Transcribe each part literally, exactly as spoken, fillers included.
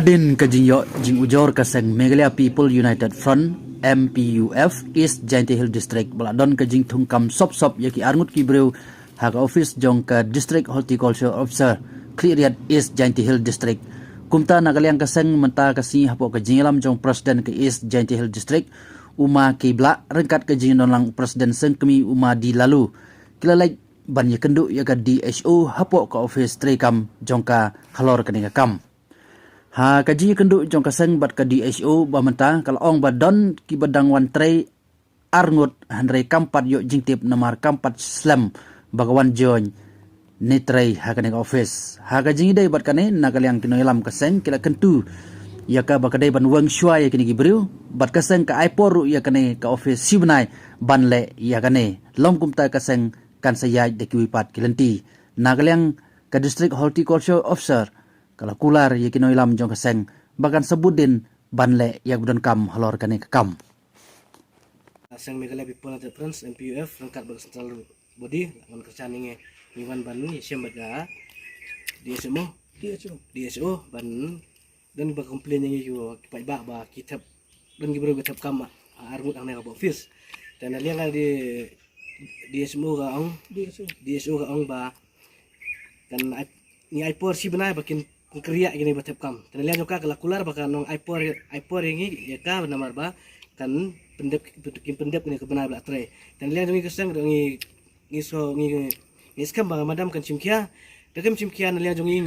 Hadien ka jingïoh jingujor ka seng Meghalaya People United Front, M P U F, East Jaintia Hills District, ba la don ka jingthung kam sop sop ïa ki arngut ki briew ha ka office jong ka District Horticulture Officer, Khliehriat, East Jaintia Hills District. Kumta na ka liang ka seng mynta ka sngi hapoh ka jingïalam jong President ka East Jaintia Hills District, u Ma K Blah, ryngkat ka jingdon lang u President Seng Kmie, u Ma D Laloo, ki la leit ban ïakynduh ïa ka D H O hapoh ka office treikam jong ka halor kane ka kam. Ha ka jingïakynduh jong ka seng bad ka D H O ba mynta, ka la ong ba don kiba dang wan trei arngut, hynrei kam pat ïoh jingtip namar kam pat slem ba ka wan join ne trei ha kane ka office. Ha ka jingïadei bad kane, na ka liang ki nongïalam ka seng ki la kyntu ïa ka ba ka dei ban weng shuwa ïa kine ki briew, bad ka seng ka ai por ruh ïa kane ka office shi bnai ban leh ïa kane. Long kumta ka seng kan sa ïaid da kiwei pat ki lynti. Na ka liang ka District Horticulture Officer ka la kular ïa ki nongïalam jong ka seng ba kan sa bud dien ban leh ïa ka ba donkam halor kane ka kam. Seng Meghalaya People United Front, M P U F, ryngkat bad ka central body, ngan kyrshan ïa ngi, ngi wan ban ïashem bad ka D H O, D H O. D H O, ban don ba complain ïa ngi, ki paidbah ba ki thep, don ki briew ki thep kam ha arngut hangne hapoh office. Te na liang ka D H O ka ong, D H O ka ong ba kan ai, ngi ai por shi bnai ba kin, kin kyrïah ïa kine ba thep kam. Te na liang jong ka, ka la kular ba kan ong ai por, ai por ïa ngi ïa ka namar ba kan pyndep, kin pyndep kine ka bnai ba la trei. Te na liang jong ngi ka seng ruh ngi, ngi so, ngi, ngi skhem ba madam kan shim khia. Te kim shim khia, na liang jong ngi,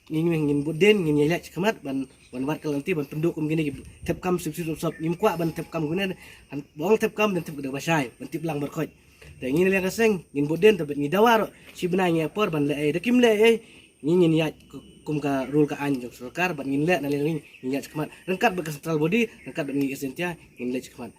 ngi, ngi, ngin bud dien, ngin ïaid shakhmat ban, ban wad ka lynti ban pynduh kum kine ki thep kam sip sip sop sop. Ngim kwah ban thep kam kumne, han, ba ong thep kam, dang thep ka da ba shai, ban tip lang barkhot. Te ngi na liang ka seng ngin bud dien, te bad ngi dawa ruh shi bnai ngi ai por ban leh ei, da kim leh ei, ngi ngin ïaid ku-, kum ka rule ka aiñ jong sorkar, bad ngin leh na liang ngi, ngin ïaid shakhmat ryngkat bad ka central body, ryngkat bad ngi ka East Jaintia, ngin leh shakhmat.